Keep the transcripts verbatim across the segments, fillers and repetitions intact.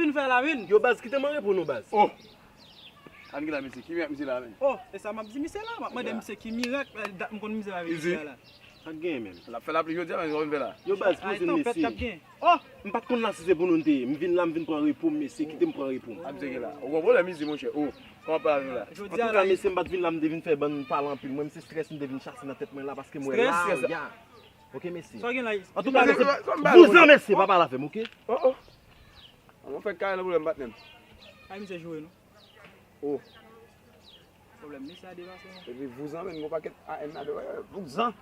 N fè la, men. Yo baz, kite m an repo nou baz. Oh! Ann ki la misye, ki mirak misye la menm? Oh, e sa m ap di misye la, m ap mande misye ki mirak, eh, dat m konn misye la vin isit la. Sa k genyen menm? L ap fè lapli jodi a, men sa w vin fè la? Yo baz, poze m mesye. Oh! M pa t konn la si se pou nou n te ye. M vin la, m vin pran repo m mesye, kite m pran repo m. Ap tcheke la. Ou pran pwoblèm isit monchè. Oh, kòman pale avè w la? Jodi a la, mesye, m pa t vin la, m te vin fè bann pale anpil. Mwen, m se strès m te vin chase nan tèt mwen la, paske mwen la, ya. Ok mesye. Sa w gen la? Antouka mesye, vouzan mesye, pa pale avè m, ok? Oh, oh. Mwen fè kare nan pwoblèm patnè m. Ay misye joure nou. Oh. Pwoblèm mesye a depase non. Epi vouzan men gon pakèt A N ladan, vouzan.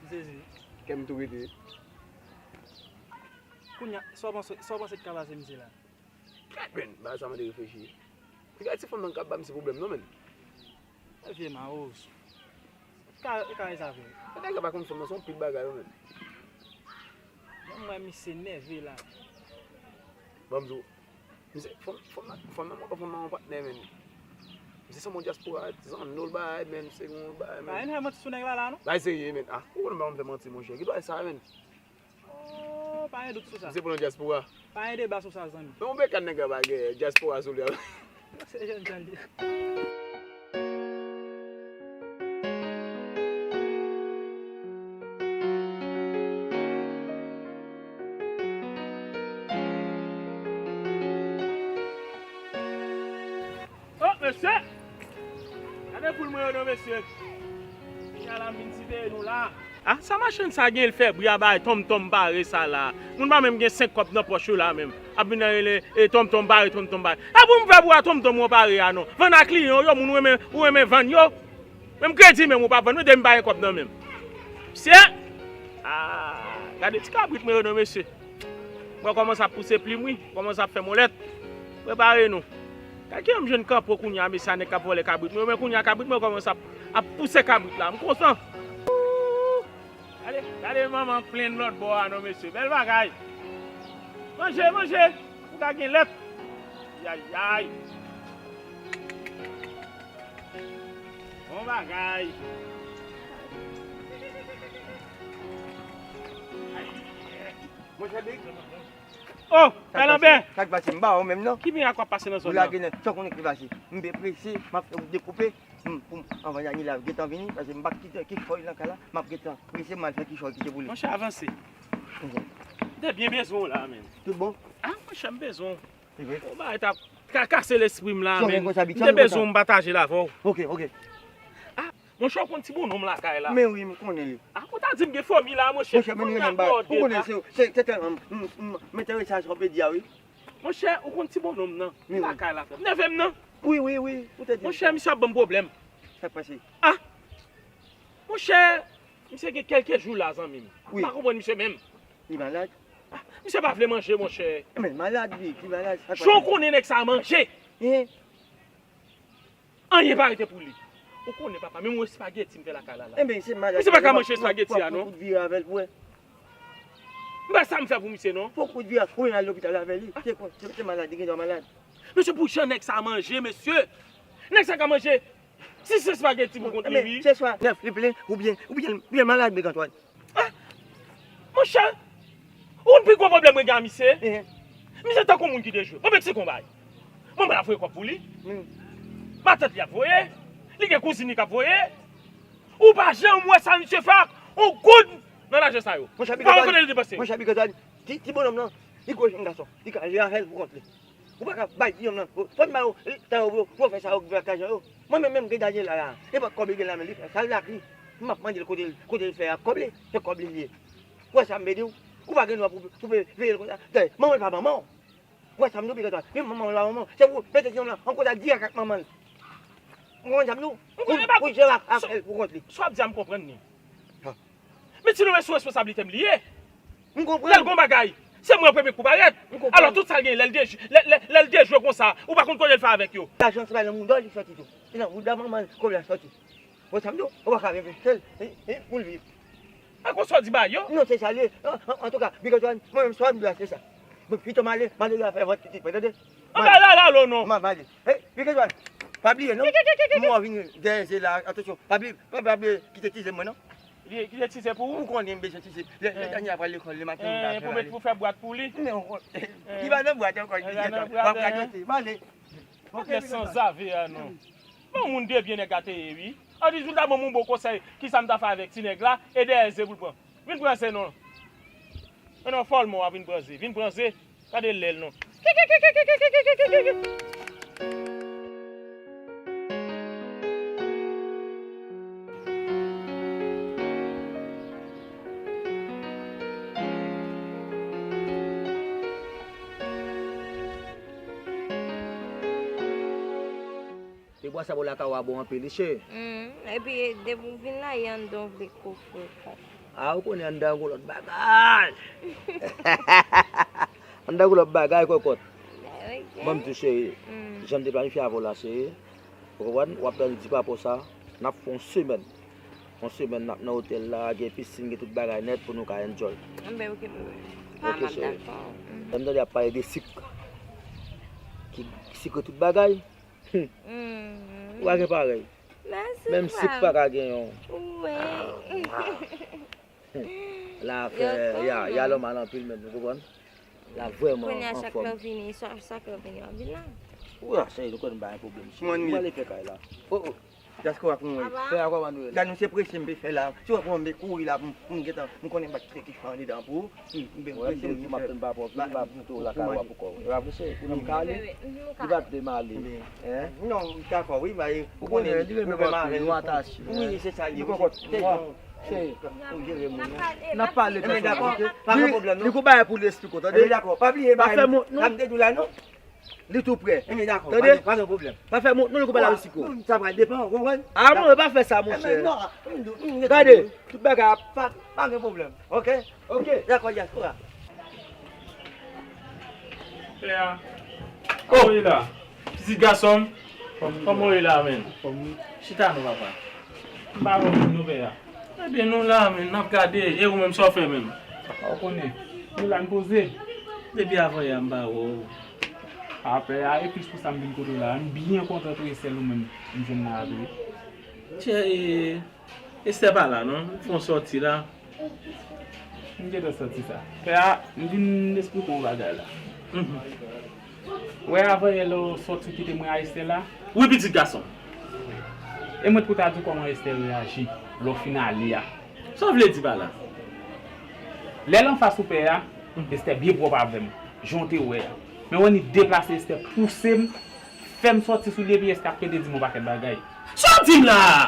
Jezi. Kè m tou rete. Kounye a, sa w panse, sa w panse ki ka pase misye la? Gad men, bagay sa mande reflechi. Gad ti fanm nan k ap ba misye pwoblèm non men. Vye mawos. Ka, ka e sa vre. Nèg la pa konn fanm nan, se yon pil bagay yo menm. Mwen m wè misye nève la. Ban m di w. Misye, fanm, fanm nan, fanm nan mwen, fanm nan yon patnè menm. Misye se yon dyaspora, zanmi l bagay menm, se yon bagay menm. Pa vin fè manti sou nèg la la non. Bagay serye menm. Ah, ou konn m pa konn fè manti monchè. Ki bagay sa menm? Oh, pa gen dout sou sa. Se pou nan dyaspora. Pa gen deba sou sa, zanmi. Men yon bekàn nèg la pa gen dyaspora sou li a. Se jèn jan li ye. Oh, mesye! Gade poul mwen yo non, mesye. Kounye a la m vin siveye nou la. Ah, sa machann sa gen l fè bri a bay tonmtonm bare sa la. Moun pa menm gen senk kòb nan pòch yo la menm. Ap vin nan rele e tonmtonm bare, tonmtonm bare. E pou m fè bri a tonmtonm mwen pare a non. Vann a kliyan w yo, moun ou renmen, ou renmen vann yo. Menm kredi menm ou pa vann, wi, depi m pa gen kòb nan men m. Mesye! Ah, gade ti kabrit mwen yo non, mesye. Mwen kòmanse ap pouse plim wi, kòmanse ap fè molèt. Prepare nou. Gade kijan m jwenn kanpo kounye a mesye a nèg k ap vòlè kabrit mwen yo, men kounye a kabrit mwen yo kòmanse ap, ap pouse kabrit la, m kontan. Ooh! Gade, gade manman plenn lòt bò a non mesye, bèl bagay. Manje, manje, pou ka gen lèt. Yayay. Bon bagay. Monchè Big. Oh, Pè Lanbè! Sa k pase? M ba ou menm non. Ki mirak w ap pase nan zòn nan? Ou lage nèt, sa w konnen ki pase. M byen prese, m ap fè wout dekoupe. M, pou m, anvan Daniela gentan vini, paske m pa kite ki fòy nan kay la, m ap gentan prese, m al fè ki fòy ki te boule. Monchè, avanse. M te byen bezwen w la, menm. Tout bon? Ah, monchè, m bezwen w. Yon bagay t ap ka kase lespri m la, menm. M te bezwen w m pataje l avè w. Ok, ok. Ah, monchè, ou konn ti bonnonm lakay la? Men wi, m konnen li. Ah, ou ta di m gen fanmi la, monchè. Monchè, men li renmen m bagay. Ou konnen se, se, se tèlman m, m, m, m enterese a sa w pe di a, wi. Monchè, ou konn ti bonnonm nan? Li lakay la, frè m. Nève m nan. Wi, wi, wi. Ou te di m sa. Monchè, misye ap ban m pwoblèm. Sa k pase? Ah! Monchè, misye gen kèlke jou la, zanmi m. Wi. M pa konprann misye menm. Li malad? Ah, misye pa vle manje, monchè. Men malad li, ki malad? Sa k pase? Jan w konnen nèg sa manje. Hein? Anyen pa rete pou li. Ou konnen, papa, menm yon espageti m fè lakay la la. Enben, se malad. Misye pa ka manje espageti a, non. Fòk ou kout vire avè l pou wè. M pa sa m fè pou misye, non. Fòk ou kout vire, ou al lopital avè li. Se kon, se, se malad, li gen dwa malad. Mesye, pou jan nèg sa manje, mesye. Nèg sa ka manje sis espageti pou kont li, wi. Se swa nèf li plen, oubyen, oubyen, oubyen malad, Big Antoine. Ah! Monchè, ou konn pi gwo pwoblèm mwen gen a misye? Misye tankou moun ki dejwe. Bon, Meksik, yon bagay. Mwen, mwen ap voye kòb pou li. Matant li ap voye. Li gen kouzin li k ap voye. Ou pa janm wè sa misye fè ak yon goud nan lajan sa yo. Ou pa wè kote l depanse yo. Monchè Big Antoine, ti, ti bonnonm nan, li gwo jenn gason. Li ka jere afè l pou kont li. Ou pa ka bay ti nonm nan. Fò n ba yo tan yo pou yo fè sa yo vle ak lajan yo. Mwen menm, menm gen Daniela la. E pa kòb li gen nan men li, fè sa l vle ak li. M ap mande l kote l, kote l fè ak kòb li. Se kòb li l ye. Ou wè sa m vle di w? Ou pa gen dwa pou, pou pe veye l konsa. Dayè, manman l pa manman w. Ou wè sa m di w, Big Antoine? Menm manman w la manman w. Se pou mete ti nonm nan an kontak dirèk ak manman l. Ou konprann sa m di w? Pou, pou jere afè l pou kont li. Sa w ap di a, m konprann li. Men ti nonm se yon responsablite m li ye. M konprann. Lè l gon bagay, se mwen premye k pou parèt. M konprann. Alò tout sa l genyen, lè l dejwe, lè, lè, lè l dejwe konsa, ou pa konn kote l fè avèk yo. Lajan se pa nan mouda li sòti tou. Se nan mouda manman l kòb la sòti. Bon, sa m di w, ou pa ka vin fè sèl, e, e, pou l viv. A konsa w di bagay yo? Non, se sa l ye. An, an, antouka, Big Antoine, mwen menm sa w di la, se sa. Bon, pito m ale, m ale la fè vant pitit mwen, tande? Anba la, la, lo non. M ap ale. Hey, Big Antoine, pa bliye non. M wè w vini dèyè ze la, atansyon. Pa bliye, pa, pa bliye kite ti ze mwen non. Li, li se ti se pou ou? Ou konnen m bezwen ti se. Lè, lè Dani ap al lekòl, le maten, m ta fè pou, ale. Pou fè bwat pou li? Men, ou kon-, li pa nan bwat ankò, li pa nan bwat, w ap radote. M ale. Ok, sanzave a non. Bon, moun de byen nèg la te ye, wi. An di, jou ta ban m yon bon konsèy, kisa m ta fè avèk ti nèg la, e dèyè ze pou l pran. Vin pran ze non. Men non, fòlman w ap vin pran ze. Vin pran ze. Gade lèl non. Pibwa sa bò lakay ou a bon anpil, wi, cheri. Mm, epi, depi w vin la, e anndan w vle kofre w kòb. A, ou konnen anndan an gon lòt bagay. Anndan an gon lòt bagay, kòkòt. Ok. Ban m di w, cheri. Mm. Jan m te planifye avè w la, cheri. Ou konprann? W ap tann di pa pou sa. N ap fè yon semèn. Yon semèn, n ap nan otèl la, gen pisin, gen tout bagay nèt pou nou ka enjoy. Anben, ok, bebe. Pa mal, dakò. Mhm. Lè m tande y ap pale de sik. Ki sik tout bagay. Hmm. Ou pa gen parèy. Menm sik pa ka gen yon. Wi. La fè, ya, ya lòmal anpil menm, ou konprann? La vrèman anfòm. Kounye a sa k fè w vini, sa, sa k fè w vini, w ap vin la. Wi, cheri, nou konn pa gen pwoblèm. Mwen, wi. Mwen ale fè kay la. Oh, oh. Diaspora pou mwen. Fè a kòman nou ye la? Gad nou se prese m pe fè la. Si w wè pou mwen m pe kouri la pou m, pou m gentan, m konnen m pa t fè ki fè andedan pou ou. M, m, m prese m pou m fè. M ap tann pa pou w, m ap tann lakay ou a pou kò w. E pa vre, cheri, pou nou ka ale. Li pa t vle m ale. Hein? Non, dakò, wi, men ou konnen li renmen m avè nou atache. Wi, se sa li ye. Cheri, n ap pale. N ap pale. Li gon bagay pou li eksplike w, tande? Dakò, pa bliye bagay m te di w la, non. Li tou prè. Enben, dakò, tande? Pa gen, pa gen pwoblèm. Pa fè mont non, li gon bagay pou eksplike w. Sa pral depann, ou konprann? A non, e pa fè sa, monchè. Enben, non. Gade, tout bagay ap. Pa, pa gen pwoblèm, ok? Ok. Dakò, diaspora. Pè a. Oh! Kòman w ye la? Pitit gason m. Kòman w ye la, menm? Chita non, papa. M pa wè moun nou, pè a. Ebyen, nou la, menm, n ap gade. E ou menm, sa w fè menm? Papa, ou konnen. Nou la, n poze. Depi avanyè a, m pa wè w. A, pè a, e plis pou sa m vin kote w la. M byen kontan tou e sèl ou menm m jwenn la a tou. Chè, e, Estè pa la, non. M fè yon sòti la. M gentan santi sa. Pè a, m vin esplike w yon bagay la. Mhm. Wè, avanyè lè w sòti w kite mwen a Estè la? Wi, pitit gason. E mwen t pou ta di w kòman Estè reyaji lè w fin ale a. Sa w vle di pa la? Lè l anfas ou, pè a, Estè byen pwòp avè m, jan w te wè a. Men w annik deplase, Estè pouse m, fè m sòti sou li, epi Estè ap plede di m yon pakèt bagay. Sa w di m la a?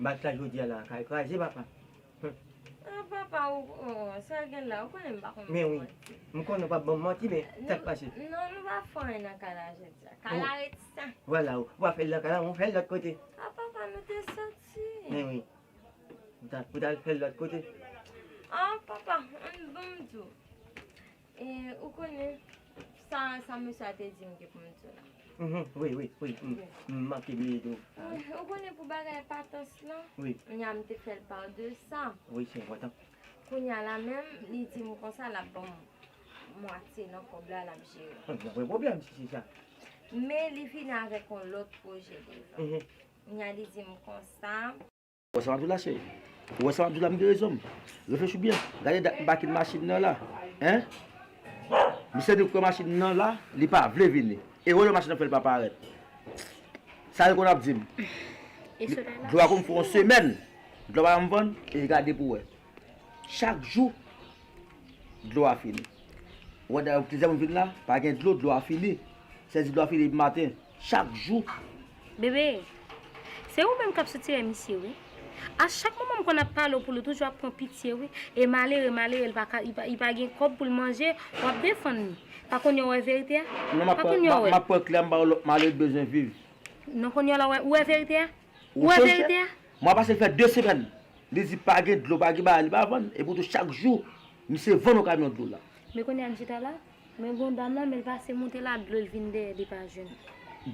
Bat la jodi a la, kay kraze, papa. Hum. Ah, papa, ou, oh, sa gen la, ou konnen m pa konn manti. Men wi, m konnen w p ap ban m manti, men sa k pase? Non, nou pa fè anyen nan kay la jodi a. Kay la ret sen. Vwala, ou pa fè l nan kay la, ou fè l lòt kote. Ah, papa, nou te sòti. Men wi. Ou ta, ou t al fè l lòt kote. Ah, papa, ann ban m di w. E, ou konnen, sa, sa mesye a te di m ke pou m di w la. Mhm, wi, wi, wi, m, m manke bliye di w. Wi, ou konnen pou bagay patans lan, wi, kounye a m te fè l pa de sa. Wi, se enpòtan. Kounye a la menm, li di m konsa, l ap ban m mwatye nan kòb la, l ap jere. Wi, pa gen pwoblèm si se sa. Men li vini avèk yon lòt pwojè devan. Mhm. Kounye a li di m konsa, Ou wè sa m ap di w la, cheri? Ou wè sa m ap di w la, m gen rezon m. Reflechi byen. Gade dat m pa kite machin nan la. Hein? Misye di l pran machin nan la, li pa vle vini. Erè lè machin nan fè l pa parèt. Sa yo konn ap di m. Dlo a konn fè yon semèn. Dlo a pa janm vann, e gade pou wè. Chak jou, dlo a fini. Ou wè, dayè, plizyè moun vin la, pa gen dlo, dlo a fini. Sèzi dlo a fini depi maten. Chak jou. Bebe, se ou menm k ap sitire misye, wi. A chak moman m konn ap pale w pou li, toujou ap pran pitye, wi. E malere, malere, li pa ka, li pa, li pa gen kòb pou l manje, w ap defann li. Pa kounye a w wè verite a? Non, m ap pran, m ap, m ap pran kle a, m ba w lòt malere bezwen viv. Non, kounye a la, w wè, w wè verite a? Ou wè verite a? Mwen pase l fè de semèn. Li di pa gen dlo, pa gen bagay, li pa vann. Epi tou chak jou, misye vann yon kamyon dlo la. Men kounye a m chita la, men gon dam la, men l pase monte la, dlo l vin dèyè, li pa jwenn.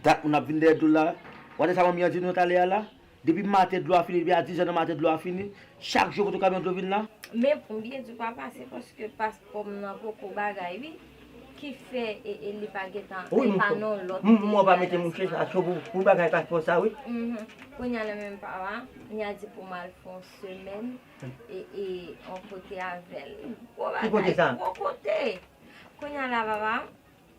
Dat moun ap vin dèyè dlo la. Ou tande sa manmi an di nou talè a la? Depi maten dlo a fini, depi a dizè nan maten dlo a fini. Chak jou kote yon kamyon dlo vin la. Men pou m byen di w papa, se paske paspò m nan poko bagay, wi. ki fè e, e li pa gentan, wi, li pa nan lòt peyi. Mwen pa mete mouche sa cho pou, pou bagay paspò sa, wi. Mhm. Kounye a la menm papa, li a di pou m al fè yon semèn e, e yon kote avè l. Gwo bagay, gwo kote. Kounye a la papa,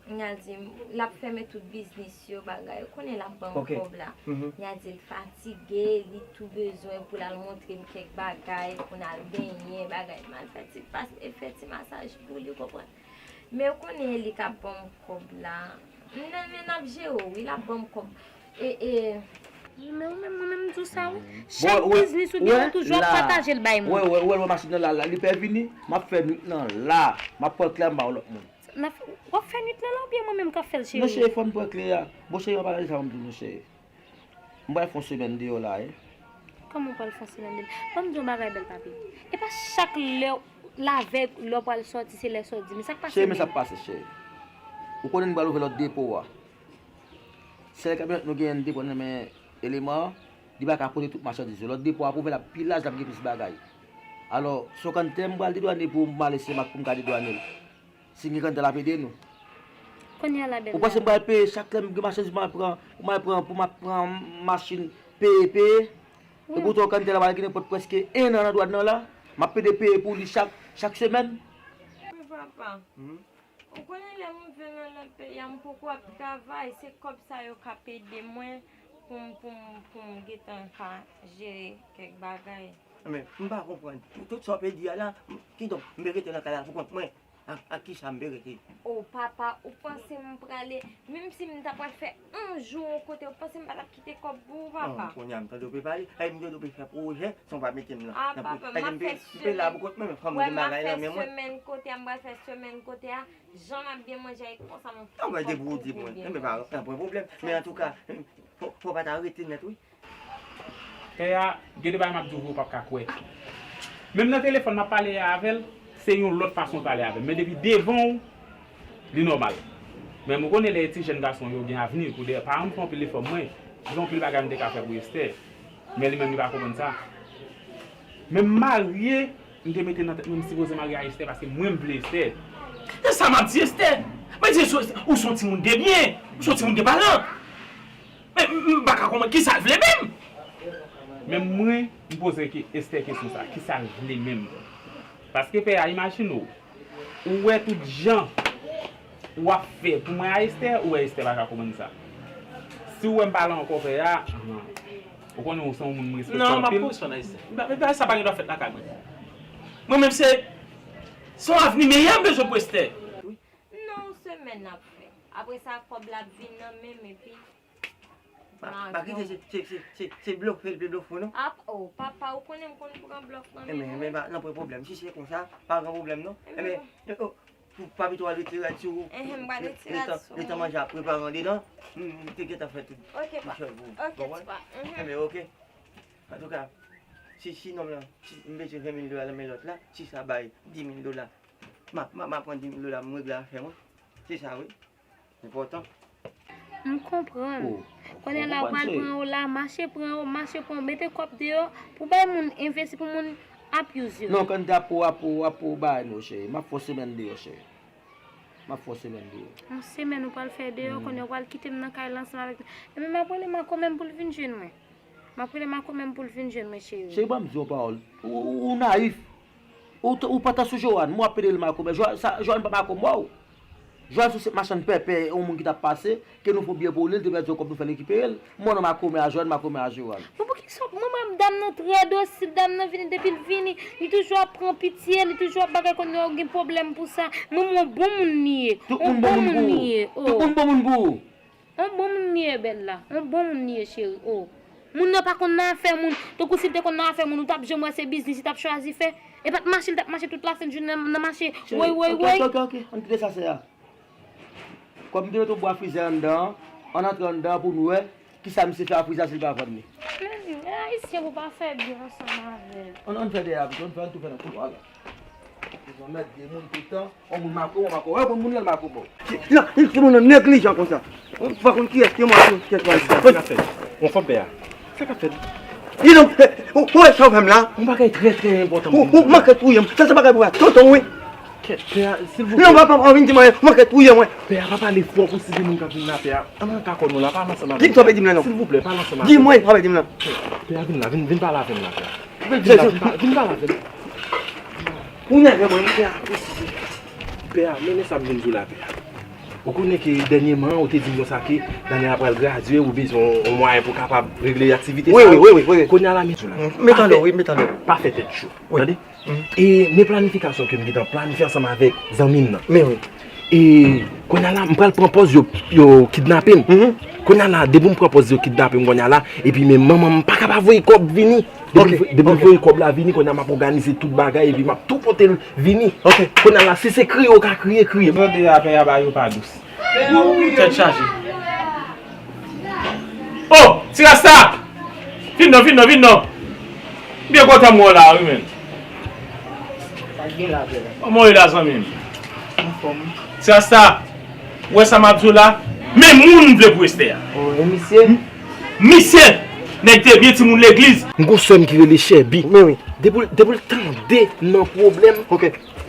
li a di l ap fèmen tout biznis yo, bagay. Ou konnen l ap ban m kòb la. Li a di l fatige, li tou bezwen pou l al montre m kèk bagay, pou n al benyen, bagay. M al fè ti pas, e fè ti masaj pou li, konprann. Men ou konnen li k ap ban m kòb la. Men, men n ap jere w, wi, l ap ban m kòb. E, e. Men ou menm, mwen menm m di w sa, wi. Chak biznis ou gen, ou toujou ap pataje l bay moun. Wè, wè, wè, wè, machin nan la, la, li pè vini, m ap fè nwit lan la. M ap pran kle a, m ba yon lòt moun. W ap fè nwit lan la oubyen mwen menm k ap fè l, cheri? Non, cheri, fò m pran kle a. Bon, cheri, pa pale sa, m di w, non, cheri. M pral fè yon semèn deyò la, wi. Kòman w pral fè yon semèn deyò? Ban m di w yon bagay, bèl papi. E pa chak lè, lavèy, lè w pral sòti, se lè sa w di. Men sa k pase menm? Cheri, men sa k pase, cheri. Ou konnen m pral ouvè lòt depo a. Sèl kamyonèt nou genyen, n depo nan men eleman an, li pa ka pote tout machandiz yo. Lòt depo a pou ouvè, l ap pi laj, l ap gen plis bagay. Alò, se yon kanntè m pral dedwane pou m ale Senmak pou m ka dedwane l. Si gen kanntè l ap ede nou. Kounye a la, bèl la. Ou panse m pral peye chak lè m gen machandiz m al pran, pou m al pran, pou m ap pran machin peye, peye? Wi. Epoutan kanntè la pral gen nenpòt prèske en an nan dwàn nan la. M ap pede peye pou li chak, chak semèn. Wi, papa. Ou konnen lè m vin nan lòt peyi a, m poko ap travay. Se kòb sa yo k ap ede mwen pou m, pou m, pou m gentan ka jere kèk bagay. Men, m pa konprann. Tout sa w ap di a la, kidonk, m pe rete nan kay la pou kont mwen. Ak, ak kisa m pe rete? O papa, ou panse m prale, menm si m ta pral fè yon jou yon kote, ou panse m pa t ap kite kòb pou ou, papa? Kounye a m tande w pe pale, ay, m tande w pe fè pwojè, san w pa mete m nan. A, papa, m ap fè semèn. M pe la pou kont mwen, men fò m gen bagay nan men mwen. Semèn kote a, m pral fè semèn kote a, jan m ap byen manje a, e konsa m ap fè kòb pou byen manje. Anben, depi w di mwen, anben, pa, pa pran pwoblèm. Men antouka, fò, fò w pa ta rete nèt, wi. Pè a, gen de bagay m ap di w ke w p ap ka kwè. Menm nan telefòn m ap pale avè l, se yon lòt fason l pale avè m. Men depi devan w, li nòmal. Men ou konnen lè ti jèn gason yo gen avni, pou dèyè paran m fè anpil efò, mwen, gen anpil bagay m te ka fè pou Esther. Men li menm li pa konprann sa. Men m marye, m te mete nan tèt mwen m sipoze marye a Esther paske mwen m vle Esther. E sa m ap di Esther. Mwen di, ou se yon timoun de byen, ou se yon timoun de paran. Men m, m pa ka konprann kisa l vle menm. Men mwen, m poze ke-, Esther kesyon sa, kisa l vle menm? Paske pè a, imajine w, ou wè tout jan w ap fè pou mwen a Esther, ou wè Esther pa ka konprann sa. Si w wè m pale ankò pè a, ou konnen w se yon moun m respekte anpil. Non, m ap pran swen Esther. Bagay sa pa gen dwa fèt lakay mwen. Mwen menm se, se yon avni meyè m bezwen pou Esther. Non, yon semèn n ap fè. Apre sa, kòb la ap vin nan men m, epi Pa, pa kite se, se, se, se, se blofe l pe blofe w, non. Ap, o, papa, ou konnen m konn pran blòf nan men moun. Enben, enben, pa, nan pwen pwoblèm. Si se konsa, pa gen pwoblèm, non. Enben, o, pou pa pito al retire rad sou ou. Enhen, m pral retire rad sou mwen. Letan manje ap prepare andedan, m, m te gentan fè tout. Ok, pa. Ok, ti pa. Enben, ok. Antouka, si, si nonm lan, si m bezwen ven mil dola nan men lòt la, si sa bay di mil dola, m a, m a, m a pran di mil dola, m regle afè mwen. Se sa, wi. Enpòtan. M konprann. Kounye a la, ou pral pran yo la, mache pran yo, mache pran yo, mete kòb deyò, pou bay moun envesti, pou moun ap use yo. Non, kanntè pou, ap pou, ap pou bay nou, cheri. M ap fè yon semèn deyò, cheri. M ap fè yon semèn deyò. Yon semèn ou pral fè deyò, kounye a ou pral kite m nan kay la ansanm avèk, enben m ap rele makomè m pou l vin jwenn mwen. M ap rele makomè m pou l vin jwenn mwen, cheri. Cheri, ban m di yon pawòl. Ou, ou, ou nayif. Ou, ou pa t sonje Johan, mwen w ap pede rele makomè. Johan, sa, Johan pa makomè w. Johan se yon senp machann pèpè, yon moun ki t ap pase, ke nou fè yon biyè pou li, li te pèdi yon kòb, nou fè l rekipere l. Mwen non makomè a Johan, makomè a Johan. Bon, poukisa mwen, mwen, dam nan trè dosil, dam nan vini, depi l vini, li toujou ap pran pitye, li toujou ap bagay, kounye a ou gen pwoblèm pou sa. Mwen, mwen, yon bon moun li ye. Yon bon moun li ye. Tout moun bon moun pou ou. On bon moun li ye, bèl la. On bon moun li ye, cheri. O. Moun nan pa konn nan afè moun. Tankou si l te konn nan afè moun, ou t ap janm wè se biznis li t ap chwazi fè. E pa t mache, li t ap mache tout lasent jounen nan, nan mache. Cheri, woy, woy, woy. Ok, ok, ok. Ann kite sa, sè a. Kòm m te mete yon bwa frizè anndan an, ann antre anndan an pou n wè kisa misye fè a frizè a si l pa vann li. Men, men Ayisyen pou pa fè byen ansanm avè l. Ann, ann fè dèyè a pito, ann fè, ann tou fè nan koulwa la. Mèt de moun toutan, on moun mako, on mako. Wè, bon moun nan mako, bon. Non, se moun nan neglijan konsa. Ou pa konn kiyès ki mwen, kiyès mwen. Sa k ap fèt? Ou anfòm, pè a? Sa k ap fèt? Di non, ou, ou wè sa w fè m la? Yon bagay trè, trè enpòtan. Ou, ou manke touye m. Sa se bagay pou wè tonton, wi. Kèt, pè a, silvouplè. Non, papa, pa vin di mwen, manke touye mwen. Pè a, pa pale fò pou si de moun k ap vin la, pè a. Ann, ann ka kò nou la, pale ansanm avè m. Di m sa w ap di m la, non. Silvouplè, pale ansanm avè m. Di mwen, sa w ap di m la. Pè a, vin la, vin, vin pale avè m la, pè a. Vin la, vin pa-, vin pale avè m. Ou nève mwen, pè a. Pè a, men, men sa m vin di w la, pè a. Ou konnen ke dènyèman, ou te di m konsa ke Daniela pral gradye, ou bezwen yon, yon mwayen pou kapab regle aktivite sa yo. Wi, wi, wi, wi, wi. Kounye a la, men di w la. M, m tande w, wi, m tande w. Pa fè tèt cho. Wi. Tande? E men planifikasyon ke m gentan planifye ansanm avèk zanmi m nan. Men wi. E kounye a la, m pral pran pòz yo, yo kidnape m. Kounye a la, depi m pran pòz yo kidnape m kounye a la, epi men manman m pa ka pa voye kòb vini. Depi, depi l voye kòb la vini, kounye a m ap òganize tout bagay, epi m ap tou pote l vini. Kounye a la, si se kriye w ka kriye, kriye. Tande afè a ba yo pa dous. Tèt chaje. Oh, ti Rasta! Vin non, vin non, vin non. M byen kontan m wè w la, wi, menn. Sa k gen la, frè? Kòman w ye la, zanmi m? Anfòm. Ti Rasta, ou wè sa m ap di w la? Men moun m vle pou Esther. Oh, e misye? M-, misye! Nèg te byen timoun legliz. M gon sè m ki rele Chèbi. Men wi. Depi l, depi l tande m nan pwoblèm,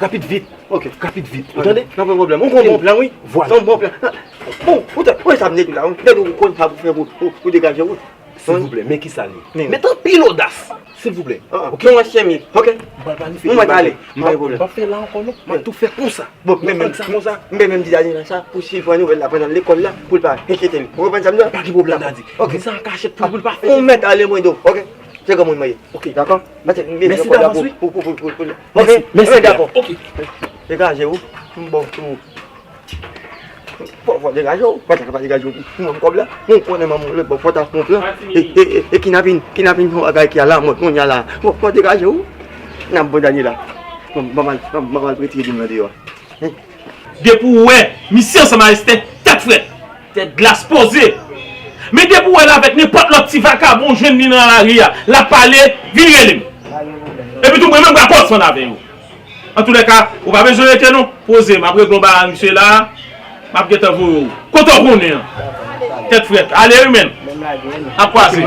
rapid vit. Ok. Rapid vit. Ou tande? Nan pa pwoblèm. Ou gon bon plan, wi. Vwala. Se yon bon plan. Bon, ou ta, ou sa m di la, wi. Gade ou konn sa pou fè pou, pou, pou degaje w. Silvouplè, men kisa l ye. Met anpil odas. Silvouplè. Ok. Nou wè chèmi. Ok. M pral planifye tout bagay. M p ap, m p ap fè la ankò, non. M ap tou fè konsa. Bon, men menm sa, konsa. M menm di Daniela sa, pou si l pran nouvèl la, pandan l lekòl la, pou l pa enkyete l. Ou konprann sa m di la? Pa gen pwoblèm, Dadi. Ok. Di sa an kachèt pou, pou l pa fè. Ou mèt ale mwen di w. Ok. Se granmoun mwen ye. Ok. Dakò? Mèsi davans, wi. Pou, pou, pou, pou, pou, pou. Ok. Mèsi, mèsi, dakò. Ok. Degaje w. M bon, pou. Fò, fò degaje w. Fò ta ka pa degaje w. M wè kòb la. M konnen manman w lòt bò fò ta fè yon plan. E, e, e, e kinapin, kinapin se yon bagay ki alamòd kounye a la. Fò, fò degaje w. N ap bon danye la. Bon, m pa mal, m pa mal retire di m nan deyò a. Depi w wè misye ansanm a Esther, tèt frèt, tèt glas poze. Men depi w wè l avèk nenpòt lòt ti vakabon w jwenn li nan lari a, l ap pale, vin rele m. Epi tou mwen menm m pral kòrespond avè yo. Antoulèka, ou pa bezwen rete non. Poze, m ap regle yon bagay misye la. M ap gentan voye w. Kote w konnen an? Tèt frèt. Ale wi menn. Ap kwaze.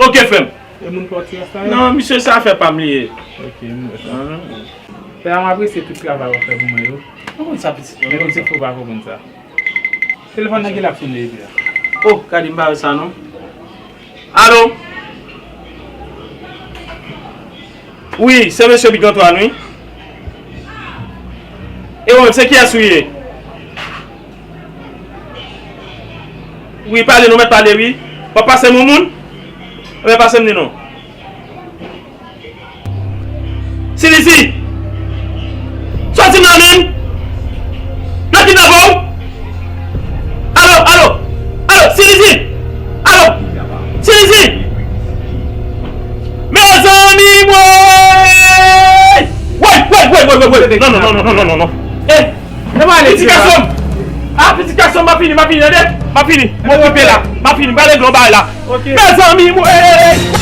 Ok frè m. E moun pa w ti Rasta yo? Non, misye sa afè pa m li ye. Ok, m wè sa. Frè a, m apresye tout travay w ap fè pou mwen yo. Ou konn sa pitit mwen. Men konn se fo pa konn sa. Telefòn nan ki l ap sone epi a. Oh, gade m pa wè sa non. Alo? Wi, se mesye Big Antoine, wi. E ou menm, se kiyès ou ye? Wi, pale, nou mèt pale, wi. W ap pase m yon moun? Ebyen, pase m li non. Silizi! Sòti nan men m! Yo kidnape w! Alo, alo, alo, Silizi! Alo! Silizi! Mezanmi, woy! Woy, woy, woy, woy, woy, woy! Non, non, non, non, non, non, non. Eh! Pitit gason m! Ah, pitit gason m, m ap fini, m ap fini, tande? M ap fini. M okipe la. M ap fini, m pral regle yon bagay la. Mezanmi, woy!